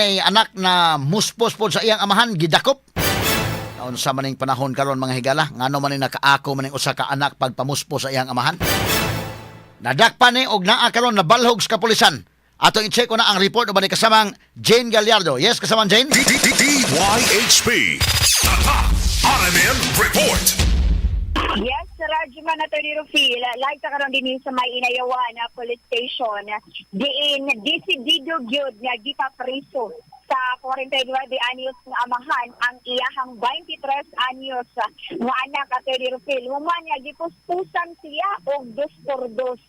Ay, anak na muspos po sa iyang amahan, gidakop. Unsa man ning panahon karon, mga higala, ngano man ning nakaako man ning usa ka anak pagpamuspos sa iyang amahan? Nadakpan ni og naa karon nabalhog sa kapulisan. Atong i-check ko na ang report uban ni kasamang Jane Gallardo. Yes, kasamang Jane? DYHP. Tatak RMN Report. Yes, Radyoman, Attorney Rufil, live ta karon dinhi sa may Inayawan na police station. Diin desidido gyud nga gipapriso sa 49 anyos nga amahan ang iyahang 23 anyos nga anak, Attorney Rufil. Human nga gipuspusan siya og dos por dos.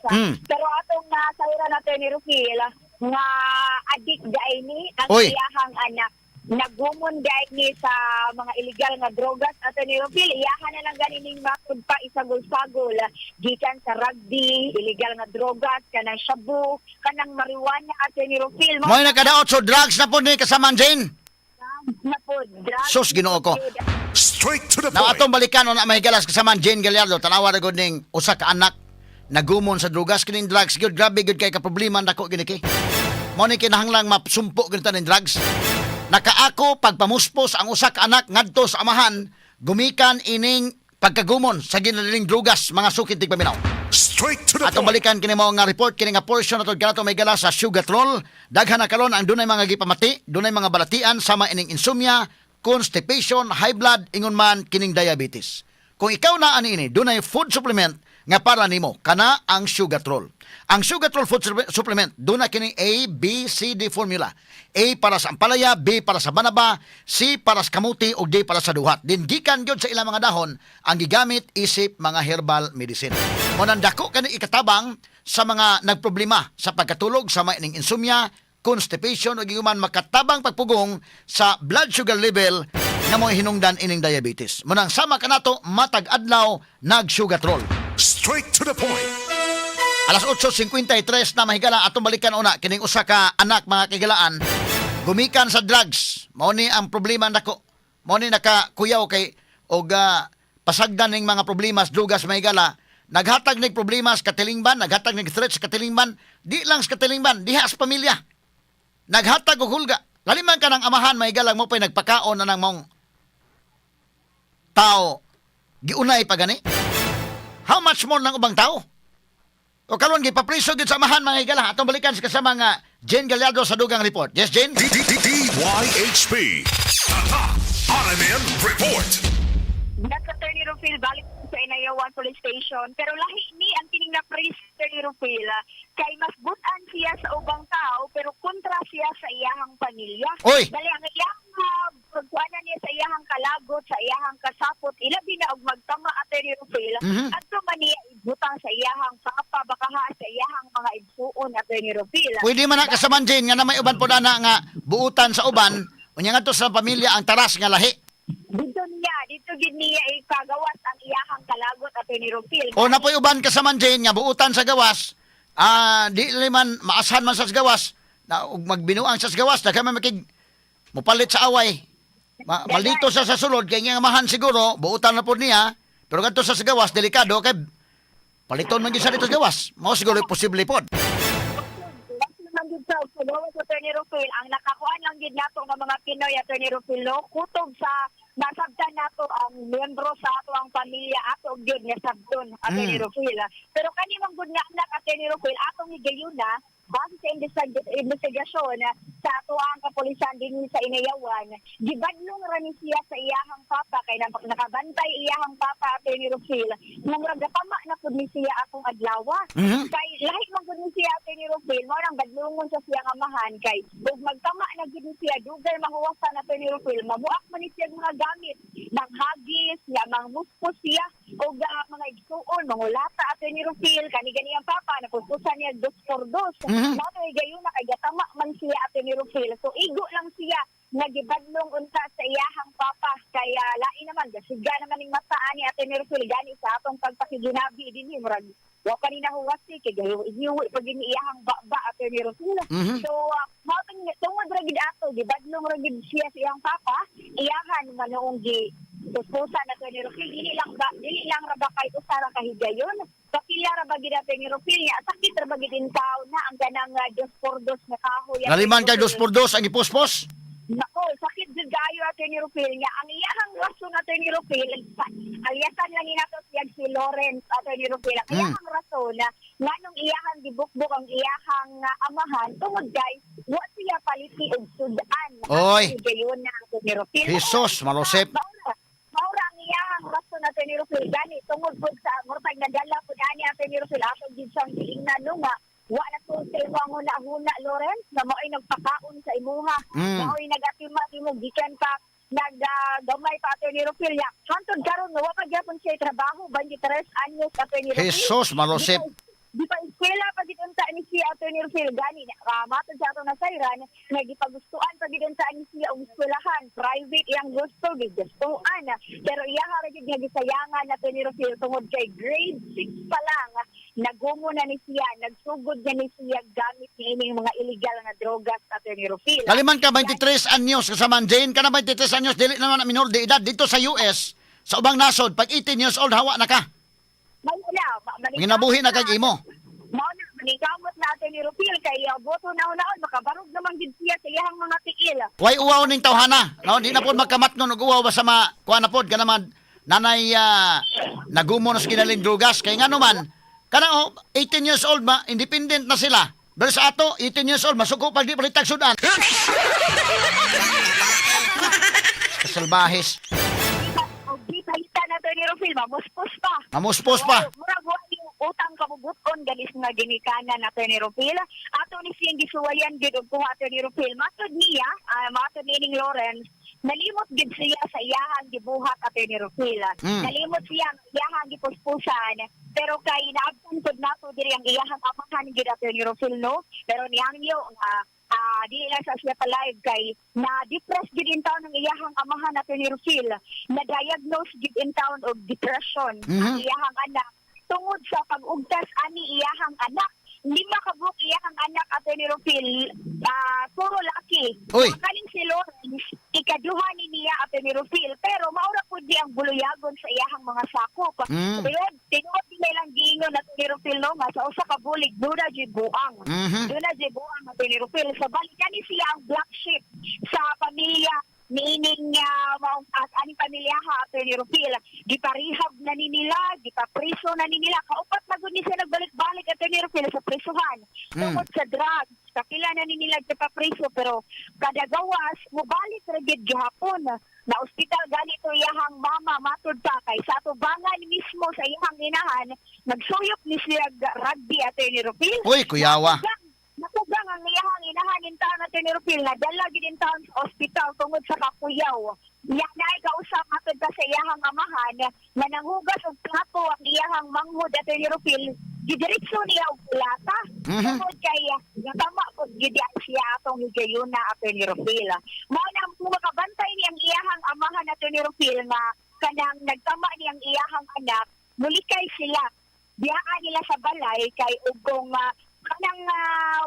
Pero atong nasayran, Attorney Rufil, nga adik diay ni ang Uy. Iyahang anak. Nagumon diay ni sa mga illegal nga drogas, Attorney Rufil. Iyahan na lang ganining matud pa isagol-sagol gikan sa rugby, illegal nga drogas, kanang shabu, kanang marijuana, Attorney Rufil. Mo'y nakadaot, so drugs na po ni, kasamang Jane. Na po, drugs. Sus, Ginoo ko. Straight to the Na point. atong balikan na, mga higalas, kasamang Jane Gallardo, tanawa ra gud ning usa ka anak nagumon sa drugas. Kining drugs gyud, grabe gyud kay ka problema nako gini kay. Mao ni kinahanglang mapsumpo gyud ta ning drugs. Nakaako pagpamuspos ang usa ka anak ngadto sa amahan gumikan ining pagkagumon sa ginaliling drugas, mga sukid tigpaminaw. Straight to the Atong point. balikan kini mao nga report, kini nga portion atod kanato, mga higala, sa Sugatrol. Daghan na karon ang dunay mga gipamati, dunay mga balatian sama ining insomnia, constipation, high blood, ingon man kining diabetes. Kung ikaw na ani ini, dunay food supplement nga para nimo, kana ang Sugatrol. Ang Sugatrol food supplement, duna kini A, B, C, D formula. A para sa ampalaya, B para sa banaba, C para sa kamuti ug D para sa duhat. Din gikan gyud sa ilang mga dahon ang gigamit isip mga herbal medicine. Mo nang dako kani ikatabang sa mga nagproblema sa pagkatulog sama ining insomnia, constipation ug ingon man makatabang pagpugong sa blood sugar level nga mo hinungdan ining diabetes. Mo nang sama kanato matag adlaw nag-Sugatrol. Straight to the point. Alas 8:53 na, mahigala, atong balikan una kining usa ka anak, mga kahigalaan, gumikan sa drugs. Mao ni ang problema nako. Mao ni nakakuyaw kay og pasagdan ning mga problema sa drugas, mahigala. Naghatag nig problema sa katilingban, naghatag nig threat sa katilingban, di lang sa katilingban, diha sa pamilya. Naghatag og hulga. Laliman ka ng amahan, mahigala, mo pa'y nagpakaon na ng maong tao. Giunay pa gani. How much more ng ubang tao? O karon gipapriso gyud sa amahan, mga higala. Atong balikan sa kasama nga Jane Gallardo sa dugang report. Yes, Jane? DYHP. Tatak RMN Report. Yes, Attorney Rufil, balik sa Inayawan Police Station. Pero lahi ni ang kining na priest, Attorney Rufil, kay mas butan siya sa ubang tao, pero kontra siya sa iyahang pamilya. Oy! Dali, ang iyahang pagkuanan niya sa iyahang kalagot, sa iyahang kasapot, ilabi na og magtama, Attorney Rufil, adto man niya ibutang sa iyahang papa, baka ha, sa iyahang mga igsuon, Attorney Rufil. Pwede man na, kasaman Jane, nga na may uban po na nga buutan sa uban unya ngadto sa pamilya ang taras nga lahi. Dito gid niya ipagawas ang iyahang kalagot, Attorney Rufil. O napoy uban, kasaman Jane, nga buutan sa gawas, di man maasahan man sa gawas na ug magbinuang sa gawas daghan man makig mupalit sa away. Malito sa sulod kay nga amahan siguro buutan na po niya, pero kadto sa gawas delikado kay paliton man gyud sa dito sa gawas. Mao siguro posible pod. Basta man gid sa gawas, Attorney Rufil, ang nakakuan lang gid nato nga mga Pinoy, Attorney Rufil, no, kutob sa masabtan nato ang miyembro sa ato ang pamilya, ato gyud nga sabton, Attorney Rufil. Pero kani man gud nga anak, Attorney Rufil, atong higayuna base sa investigasyon sa ato ang kapulisan dinhi sa Inayawan, gibadlong ra ni siya sa iyahang papa kay nakabantay iyahang papa, Attorney Rufil, nung ragatama na pud ni siya akong adlaw. Kay lahi man gud ni siya, Attorney Rufil, mao nang badlongon sa siya nga amahan kay ug magtama na gid ni siya, dugay mahuwasan, Attorney Rufil, mamuak man ni siya og mga gamit, manghagis nga mangmuspos siya og mga igsuon, mangulata, Attorney Rufil, kani gani ang papa napuspusan niya dos por dos. Mao to gayon na kay gatama man siya, Attorney Rufil. So igo lang siya nga gibadlong unta sa iyahang papa kaya lain naman gasiga naman ning mata ani, Attorney Rufil, gani sa atong pagpakiginabi dinhi murag wa pa ni nahuwasi kay gayo ihiwi pag ini iyahang baba, Attorney Rufil. So mao tungod ra gid ato gibadlong ra gid siya sa iyang papa, iyahan manoong gi Puspusan, Attorney Rufil, dili lang ra ba kay usa ra ka higayon? Kapila ra ba gid, Attorney Rufil, nga sakit ra ba gid in town na ang ganang dos por dos na kahoy, Attorney Naliman kay Rufil. dos por dos ang ipuspos. Nako, sakit jud kaayo, Attorney Rufil, nga ang iyahang rason, Attorney Rufil, aliasan lang ni nato siya si Lawrence, Attorney Rufil. Ang iyahang rason na nganong iyahang gibukbok ang iyahang amahan tungod kay wa siya paliti og sudan. Oy. Ang higayon na, Attorney Rufil. Jesus, Marosep. Maura ang iyahang rason, Attorney Rufil, gani tungod pud sa murtag nadala pud ani, Attorney Rufil, atong gid siyang giingnan no nga wa na tul sa imo ang huna-huna, Lawrence, na mao'y nagpakaon sa imuha, mao'y nagatima imo gikan pa naggamay pa, Attorney Rufil, ya. Hantod karon wa pa gyapon siya trabaho, 23 anyos, Attorney Rufil. Jesus, Marosep. Di pa eskwela pa gid unta ni siya, Attorney Rufil, gani matod sa atong nasayran nga gipagustuan pa gid unta ni siya og eskwelahan private iyang gusto, gigustuan, pero iya ra gid nga gisayangan, Attorney Rufil, tungod kay grade 6 pa lang nagumo na ni siya, nagsugod na ni siya gamit ni ining mga illegal nga drogas, Attorney Rufil. Naliman ka 23 anyos kasama Jane, kana 23 anyos dili naman na minor de edad dito sa US. Sa ubang nasod pag 18 years old hawa na ka. May na Ginabuhi na kag imo. Mao na manikamot na, Attorney Rufil, kay boto na unaon makabarog naman gid siya sa iyang mga tiil. Way uwaw ning tawhana. No, di na pod magkamat nun og uwaw basta ma kuha na pod kana man nanay nagumo na sa kinaling drugas kay ngano man kana oh, 18 years old ma independent na sila. Pero sa ato 18 years old masuko pag di palitag sudan. Kasalbahis. Og di palitan na, Attorney Rufil, mamuspos pa. Mamuspos pa. Murag wa yung utang kabubuton ganis nga ginikanan, Attorney Rufil. Ato ni siyang gisuwayan gid og kuha, Attorney Rufil. Matod niya, matod nining Lawrence, nalimot gid siya sa iyahang gibuhat, Attorney Rufil. Nalimot siya ang iyahang gipuspusan, pero kay naabtan pud nato diri ang iyahang amahan gid, Attorney Rufil, no. Pero niyangyo nga dili lang sa siya pa live kay na-depress gid in town ang iyahang amahan, Attorney Rufil. Na-diagnose gid in town og depression ang iyahang anak tungod sa pag-ugtas ani iyahang anak. Lima ka buok iyahang anak, Attorney Rufil, puro laki. Uy. Ang kaning si Lawrence, ikaduha ni niya, Attorney Rufil, pero maura pud di ang buluyagon sa iyahang mga sakop. Pero tinuod nila lang giingon, Attorney Rufil, no, nga sa usa ka bulig duna jud buang. Duna jud buang, Attorney Rufil. Sa balik kani siya ang black sheep sa pamilya niining maong at aning pamilya ha, Attorney Rufil. Giparehab na ni nila, gipapriso na ni nila. Kaupat na gud ni siya nagbalik-balik, Attorney Rufil, sa prisuhan. Tungod sa drugs, kapila na ni nila gipapriso pero kada gawas mobalik ra gid gihapon. Na ospital ganito iyahang mama matud pa kay sa atubangan mismo sa iyahang inahan nagsuyop ni siya rugby, Attorney Rufil. Uy, kuyawa. Nakugang ang iyahang inahan in town, Attorney Rufil, nadala gid in town sa ospital tungod sa kakuyaw. Iya na ay kausap matod pa sa iyahang amahan na nanghugas og plato ang iyahang manghod, Attorney Rufil, gidiretso niya og pulata. Tungod kay tama pud gid siya atong higayuna, Attorney Rufil. Mao na ang makabantay ni ang iyahang amahan, Attorney Rufil, nga kanang nagtama ni ang iyahang anak, mulikay sila biyaan nila sa balay kay ugong kanang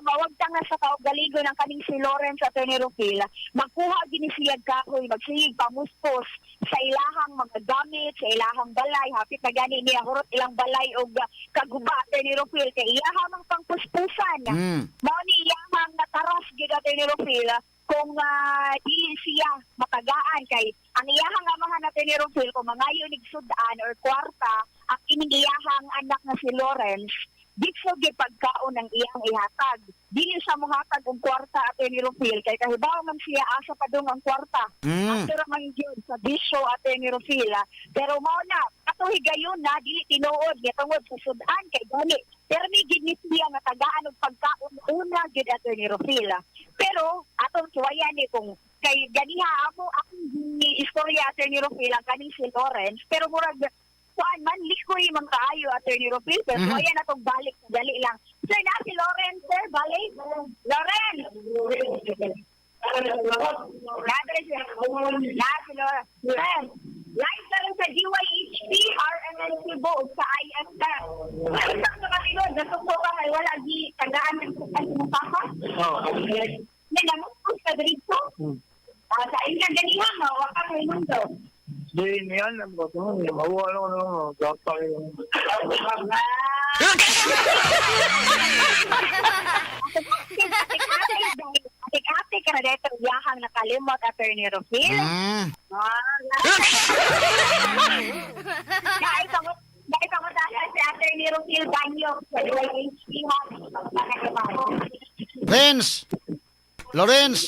mawagtang na sa kaugaligon ng kaning si Lawrence, Attorney Rufil, magkuha gini siya kahoy, magsigig pamuspos sa ilahang mga gamit, sa ilahang balay, hapit na gani niya hurot ilang balay og kaguba, Attorney Rufil, kay iyaha mang pangpuspusan. Mao ni iyahang nataras gid, Attorney Rufil, kung di siya makagaan kay ang iyahang amahan, Attorney Rufil, kung mangayo nig sudan or kwarta ang ining iyahang anak na si Lawrence, di siya gyud pagkaon ang iyang ihatag. Dili siya mohatag og kwarta, Attorney Rufil, kay kahibaw man siya asa padung ang kwarta. Pero man gyud sa bisyo, Attorney Rufil. Pero mao na ato higayon na dili tinuod nga tungod sa sudan kay gani pero ni gid ni siya nga tagaan og pagkaon una gid, Attorney Rufil. Pero atong suwayan ni kung kay ganiha amo akong istorya, Attorney Rufil, ang kaning si Lawrence, pero murag kuan man likoy man kaayo, Attorney Rufil, pero suwayan atong balik dali lang. Sir, na si Lawrence, sir, balik Lawrence. Nadre siya. Na si Lawrence. Sir, live na rin sa DYHP, RMN Cebu, ug sa IFM. Isang sa katilod, nasuko ka kay wala gi tagaan ng ang imong papa. Oo. Na namukos ka dito. Sa inyong ganihan, no, wa ka kay mundo. Di, niyan ang bato. Mahuha ko naman. Gapa yung. Atik-atik ka na dito, iyahang nakalimot, Attorney Rufil. Dahil pangutasan si Attorney Rufil Banyo sa DYHP ha. Renz. Lorenz.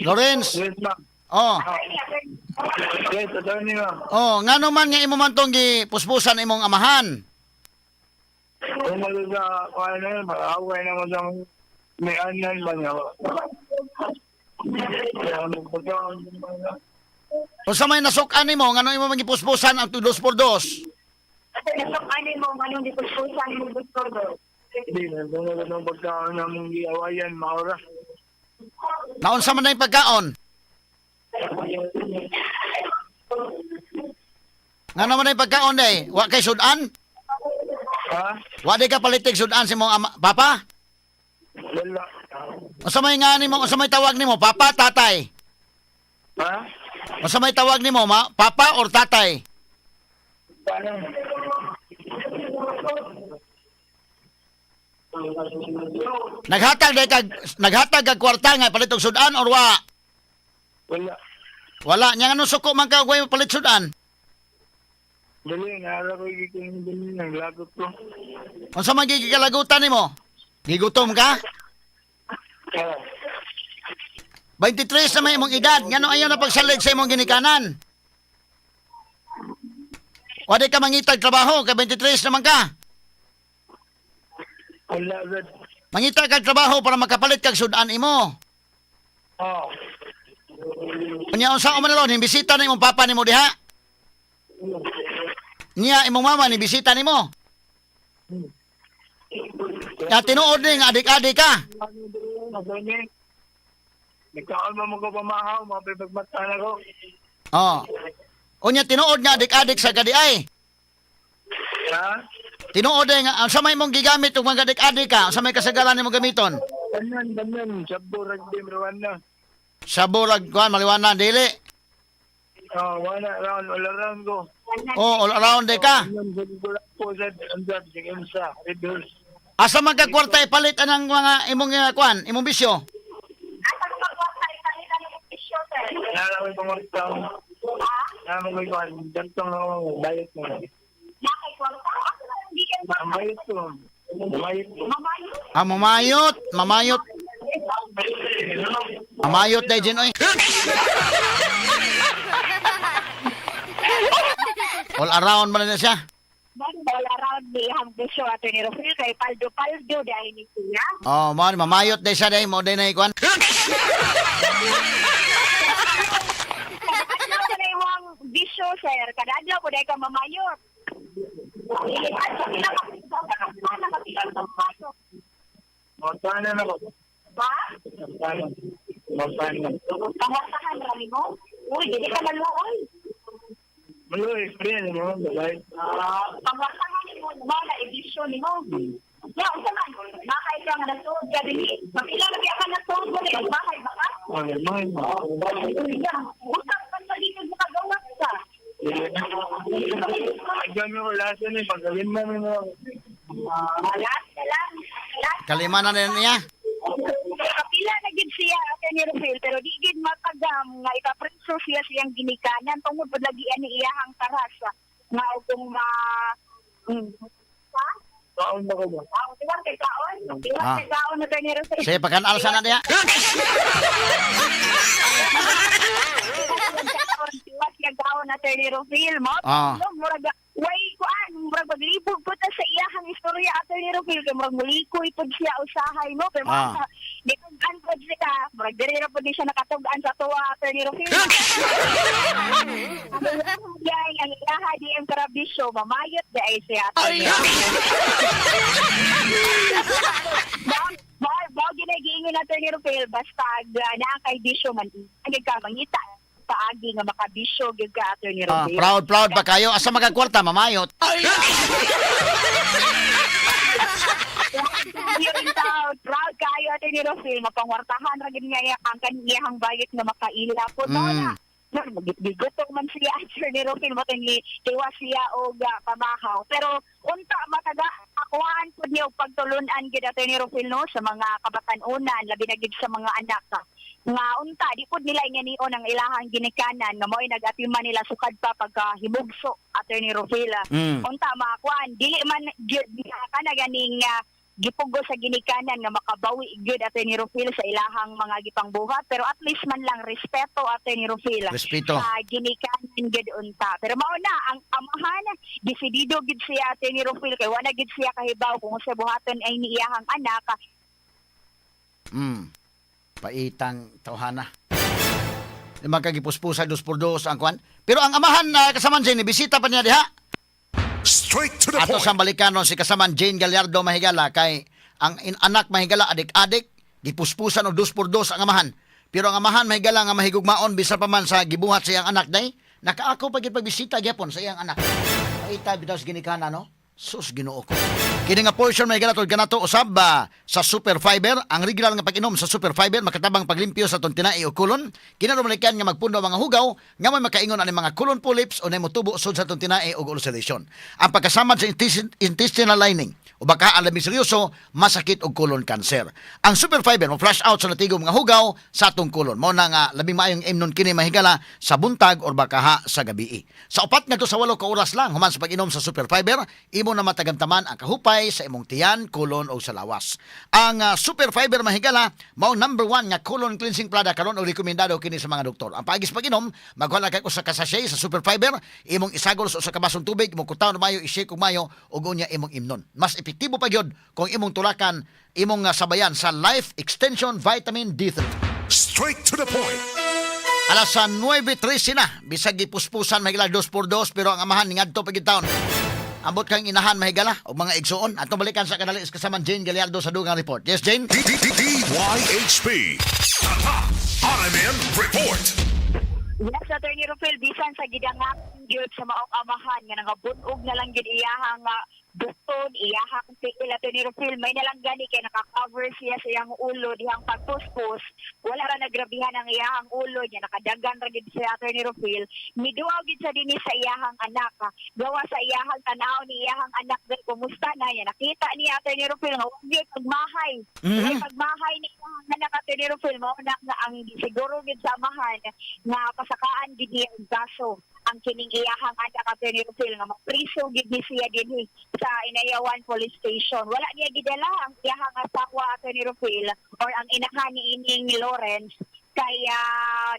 Lorenz. Yes, ma'am. Oh. Yes, attorney, ma'am. Oh, ngano man nga imo man tong gipuspusan imong amahan? Kung malo sa kuha na yun, maaway naman sa may anan ba niya. Kaya magpagkaon din ba niya? Unsa may nasuk-an nimo ngano imo man gipuspusan ang 2 por 2? Nasukanin mo, anong dipuspusan mo gusto do? Hindi, nagdala ng pagkaon namong giawayan, maura. Naunsa man na yung pagkaon? Ngano man na yung pagkaon day? Wa kay sudan? Ha? Wa di ka palitig sudan si mong ama, papa? Wala. Unsa may nga nimo, unsa may tawag nimo, papa, tatay? Ha? Unsa may tawag nimo, ma, papa or tatay? Paano? Naghatag day kag naghatag kag kwarta nga palit og sudan or wa? Wala. Wala nya ngano suko man ka og way palit sudan? Dali, naara ko yung dali, naglagot ko. Unsa man gigikalagutan nimo? Gigutom ka? Ah, 23 na may imong edad, ngano ayaw na pagsalig sa imong ginikanan? Wa di ka mangitag trabaho kay 23 naman ka. wala, Brad. Mangita kag trabaho para makapalit kag sudan imo. Oh. Unya unsa man ron, bisita na imong papa nimo diha. Niya imong mama ni bisita nimo. Ya tinuod ni nga adik-adik ka. Attorney, nagkaon mo mga pamahaw, mga pipagmatan ako. Oh. Unya tinuod nga adik-adik sa kadiay. Ha? Tinuod ni nga unsa may imong gigamit ug mga adik-adik ka, unsa may kasagaran nimo gamiton? Ganyan, ganyan. Sabo, rugby, mariwan na. Sa burag kuan maliwanan dili. Oh, wala, round, wala round ko. Oh, all around di ka. Ganyan, sa gulak po, sa Anzab, sa Imsa, Red Horse. Asa man ka kwarta ipalit anang mga imong kuan, imong bisyo? Asa ko magwasa italita ng ofisyo, sir? Nara ko yung pangortang. Ha? Nara ko yung pangortang ako, bayot na. Nakay kwarta? Asa na hindi kayo Ang bayot ko. Bayot ko. Mamayo? Ah, mamayot, mamayot. Mamayot dai jin oy. All around man na siya. All around ni ang bisyo ato ni Rufil kay paldo-paldo dahil ni siya. Oh, mo ni mamayot dai siya dai mo dai na ikuan. Kada adlaw ka na imong bisyo, sir. Kada adlaw po dahil ka mamayot. Magtanan ako. Ba? Magtanan. Magtanan. Pangasahan rami mo? Uy, dili ka maluoy. Maluoy, friend, mo, babay. Pangasahan nimo, mao na ibisyo nimo. Ya, unsa man? Bahay ka nga nasuod ka dinhi. Pila na biya ka nasuod mo ni bahay ba ka? Ay, may, Ya, usap pa sa likod makagawas ka. Ay, gano'n ko lasa ni, pagawin mo mo. Last na lang. Last. Kalima na rin niya. Kapila na gid siya ate ni Rufil pero di gid matagam nga ipapreso siya siyang ginikanan tungod pud lagi ani iyahang taras nga og kung ma ha? Kaon ba ko ba? Ah, tiwang kay kaon. Tiwang Ah. kay kaon na ni Rufil. Sige, pagkanal sana diha. Tiwas kay kaon na ni Rufil mo. Ah. No, murag way kuan, murag paglibog po ta sa iyahang istorya ate ni Rufil kay murag mulikoy pud siya usahay mo pero Ah. ah. Di tug-an pud siya, murag diri ra pud ni siya nakatug-an sa tuwa ate ni Rufil. Ang iyahang ang iyaha di ang karabisyo mamayot di ay siya ate ni Rufil. Bao ginagiingon natin ni Rufil, basta naa kay bisyo man, ano ka, mangita paagi nga makabisyo gyud ka Attorney Ah, Rufil. proud proud pa kayo. Asa magkakwarta mamayot. Yung proud, proud kayo Attorney Rufil, mapangwartahan ra gid niya ang kaniyang bayot nga makaila po. No, na. Gigutom man siya, Attorney Rufil, mo ni tiwas siya og pamahaw. Pero unta mataga akuhaan pud niya og pagtulunan gid, Attorney Rufil, no, sa mga kabatan-unan, labi na gid sa mga anak nga unta di pud nila inganion ang ilahang ginikanan nga mo'y nag-atiman nila sukad pa pagkahimugso, Attorney Rufil. Unta makakuan, dili man gyud kana ganing gipugo sa ginikanan nga makabawi gyud, Attorney Rufil, sa ilahang mga gipangbuhat, pero at least man lang respeto, Attorney Rufil, Respeto. sa ginikanan gyud unta. Pero mao na ang amahan, desidido gyud siya, Attorney Rufil, kay wala gyud siya kahibaw kung unsa buhaton ay ni iyahang anak. Paitang tawhana. Di man kagipuspusa dos por dos ang kwan. Pero ang amahan na kasaman Jane, bisita pa niya diha. Straight to the Ato point. sa balikanon si kasaman Jane Gallardo, mahigala, kay ang anak, mahigala, adik-adik, gipuspusan og dos por dos ang amahan. Pero ang amahan, mahigala, nga mahigugmaon bisan pa man sa gibuhat sa iyang anak day, nakaako pa gyud pagbisita gyapon sa iyang anak. Paita bitaw sa ginikana, no? Sus, Ginoo ko. Kini nga portion, mahigala, tul kanato usab sa Super Fiber, ang regular nga pag-inom sa Super Fiber makatabang paglimpyo sa atong tinai o kulon. Kinarumalikan nga magpundo ang mga hugaw nga may makaingon ani mga colon polyps o motubo sud sa atong tinai o ulceration. Ang pagkasamad sa intestinal lining o baka ang labing seryoso, masakit og colon cancer. Ang Super Fiber mo flush out sa natigom nga hugaw sa atong colon. Mao na nga labing maayong imnon kini, mahigala, sa buntag or baka ha sa gabi. Sa 4 ngadto sa 8 ka oras lang human sa pag-inom sa Super Fiber, imo na matagamtaman ang kahupay sa imong tiyan, kolon o sa lawas. Ang Super Fiber, mahigala, mao number one nga colon cleansing product karon og rekomendado kini sa mga doktor. Ang paagis pag-inom, magwala kay usa ka sachet sa Super Fiber, imong isagol sa usa ka basong tubig, imong kutaon mayo, i-shake og mayo ug unya imong imnon. Mas epektibo pa gyud kung imong tulakan, imong sabayan sa Life Extension Vitamin D3. Straight to the point. Alas sa 9:13 na, bisag gipuspusan, mahigala, 2 por 2, pero ang amahan ngadto pa gyud taon. Ambot kang inahan, mahigala, o mga igsuon. Atong balikan sa kadali is kasama Jane Gallardo sa dugang report. Yes, Jane? D D D DYHP. Tatak RMN Report. Yes, Attorney Rufil, bisan sa gidangak gyud sa maong amahan nga nangabun-og na lang gyud iyahang bukton, iyahang tiil, Attorney Rufil, may nalang gani kay naka-cover siya sa iyang ulo dihang pagpuspos. Wala ra nagrabihan ang iyahang ulo niya, nakadagan ra gyud siya, Attorney Rufil. Miduaw gyud sa dinhi sa iyahang anak. Gawa sa iyahang tanaw ni iyahang anak dahil kumusta na niya. Nakita niya, Attorney Rufil, nga wa gyud pagmahay. Walay pagmahay ni iyahang anak, Attorney Rufil, mao na nga ang siguro gyud sa amahan nga pasakaan gid niya og kaso ang kining iyahang anak, Attorney Rufil, nga mapriso gid ni siya dinhi sa Inayawan Police Station. Wala niya gidala ang iyahang asawa, Attorney Rufil, or ang inahan ni ining Lawrence, kaya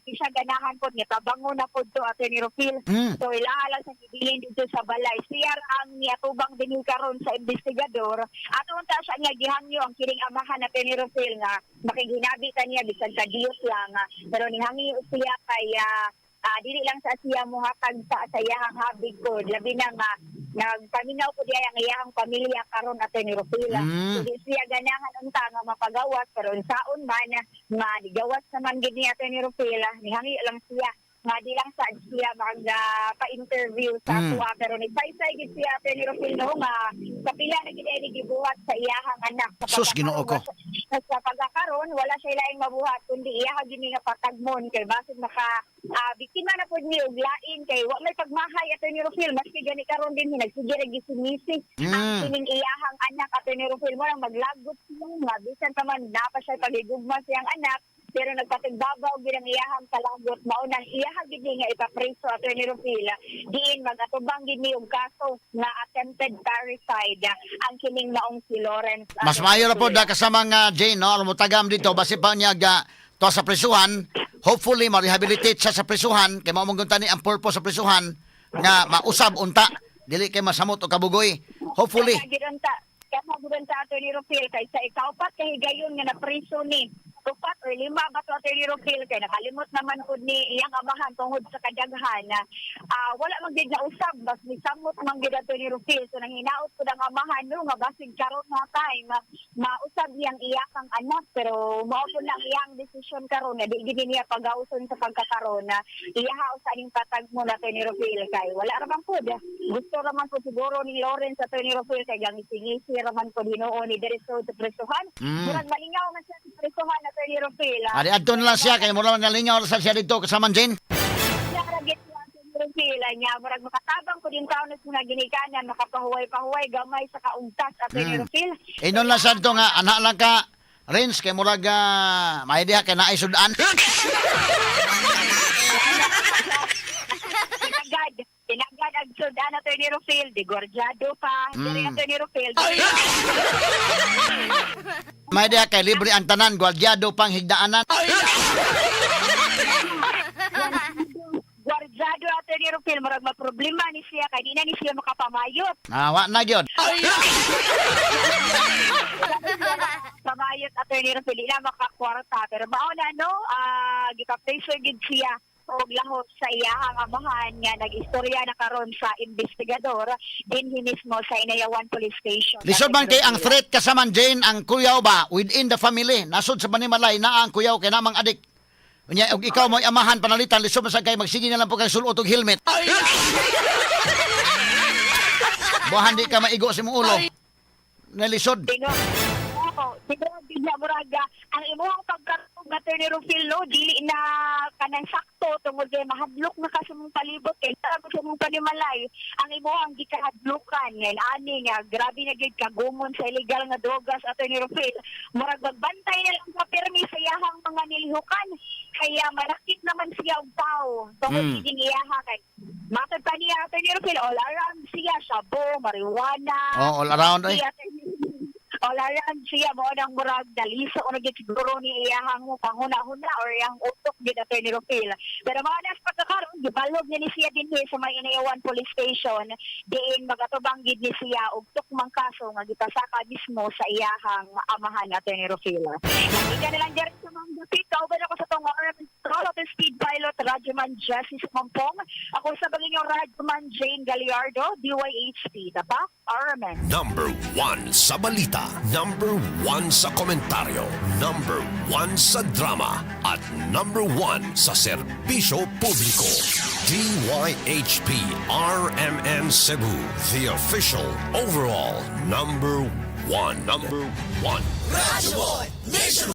di siya ganahan po niya. Tabango na po to, Attorney Rufil. So ilaha lang sa gibilin dito sa balay. Siya ang niatubang dinhi karon sa investigador. At unta siya niya gihangyo ang kining amahan, Attorney Rufil, nga makighinabi ta niya bisan sa Dios lang. Pero nihangyo siya kay dili lang sa siya muhatag sa iyahang habig ko. Labi na nga nagpaminaw po diay ang iyahang pamilya karon, Attorney Rufil. So, di siya ganahan unta nga mapagawas, pero unsaon man nga digawas naman gid ni Attorney Rufil, nihangyo lang siya nga di lang sa siya mag pa-interview sa atoa, pero ni saysay gid siya, Attorney Rufil, no, nga kapila na gid ay gibuhat sa iyahang anak. Sa Sus, Ginoo ko. Sa pagkakaroon, wala siya laing mabuhat kundi iyaha gid nga patagmon kay basig maka biktima na pud ni og lain kay wa may pagmahay, Attorney Rufil, maski gani karon din nagsige ra gisinisi ang kining iyahang anak, Attorney Rufil. Mo lang maglagot siya nga bisan pa man napa siya pagigugma siyang anak, pero nagpatigbabaw gid ang iyahang kalagot. Mao nang iyaha gid ni nga ipapreso, Attorney Rufil, diin magatubang gid ni og kaso nga attempted parricide ang kining maong si Lawrence, Mas Attorney maayo ra po Rufil. da kasama nga Jane, no? Aron mo tagam dito, basi pa niya ga to sa prisuhan. Hopefully, ma-rehabilitate siya sa prisuhan. Kay mao man ni ang purpose sa prisuhan nga mausab unta. Dili kay masamot o kabugoy. Hopefully. Kaya gid unta, Attorney Rufil, kay sa ikaupat kay higayon nga napriso ni, upat or lima ba to, Attorney Rufil, kay nakalimot naman pud ni iyang amahan tungod sa kadaghan na wala man gid na usab, bas misamot man gid, Attorney Rufil. So nang hinaot pud ang amahan, no, nga basig karon nga time mausab niyang iyakang anak, pero mao pud lang iyang desisyon karon nga di gid niya pagawson sa pagkakaron na iyaha usa ning patag mo na, Attorney Rufil, kay wala ra man pud gusto ra man pud siguro ni Lawrence, Attorney Rufil, kay gangisi-ngisi ra man pud hinuon ni diretso sa presuhan. Murag malingaw man siya sa presuhan, Attorney Rufil. Ari adto na lang siya kay mura man nalingaw ra sa siya dito kasama Jane. Rufil. Nya, murag makatabang ko din taon sa mga ginikanan, makapahuway-pahuway, gamay sa kaugtas, Attorney Rufil. Inon lang sad to nga anak lang ka Rins kay murag may diha kay naay sudan. Tinagad, tinagad ang sudan, Attorney Rufil, di gwardyado pa, diri, Attorney Rufil. May diha kay libre ang tanan, gwardyado pang higdaanan. Gwardyado, Attorney Rufil, murag maproblema ni siya, kay di na ni siya makapamayot. Ah, wa na gyud. Pamayot, Attorney Rufil, di na makakwarta. Pero mao na, no, gipa-pressure gid siya og lahot sa iyahang amahan nga nag-istorya na karon sa investigador dinhi mismo sa Inayawan Police Station. Lisod man kay ang threat kasaman Jane ang kuyaw ba within the family nasod sa Banimalay na ang kuyaw kay namang adik. Unya og ikaw mo'y amahan panalitan lisod man sad kay magsige na lang po kay sulot og helmet. Buhan di ka maigo sa imong ulo. Nalisod. Tingo. Oo, tingo bigla muraga ang imuhang pagkarong Attorney Rufil, no, dili na kanang sakto tungod kay mahadlok na ka sa mong palibot kay sa mong panimalay ang imuhang gikahadlokan ngayon ani nga grabe na gyud kagumon sa illegal nga drogas, Attorney Rufil, murag magbantay na lang sa pirmi sa iyahang mga nilihukan kaya malakit naman siya og tao tungod mm. Iyaha kay matod pa niya, Attorney Rufil, all around siya shabu, marijuana. Oh, all around oy. Siya, all around siya mo nang murag daliso ko na gyud siguro ni iyahang panghuna-huna or iyang utok gyud, Attorney Rufil. Pero mga nas pagkakaroon gibalog niya ni siya dinhi sa may Inayawan Police Station diin magatubang gid ni siya og tukmang kaso nga gipasaka mismo sa iyahang amahan, Attorney Rufil. Nakita na lang diri sa mga dapit kauban ako sa tong Control of Speed Pilot Radyoman Jesse Sumampong. Ako sa baging Radyoman Jane Gallardo, DYHP, Tapak RMN. Number 1 sa balita, number 1 sa komentaryo, number 1 sa drama, at number 1 sa serbisyo publiko. DYHP RMN Cebu, the official overall number 1. Number 1.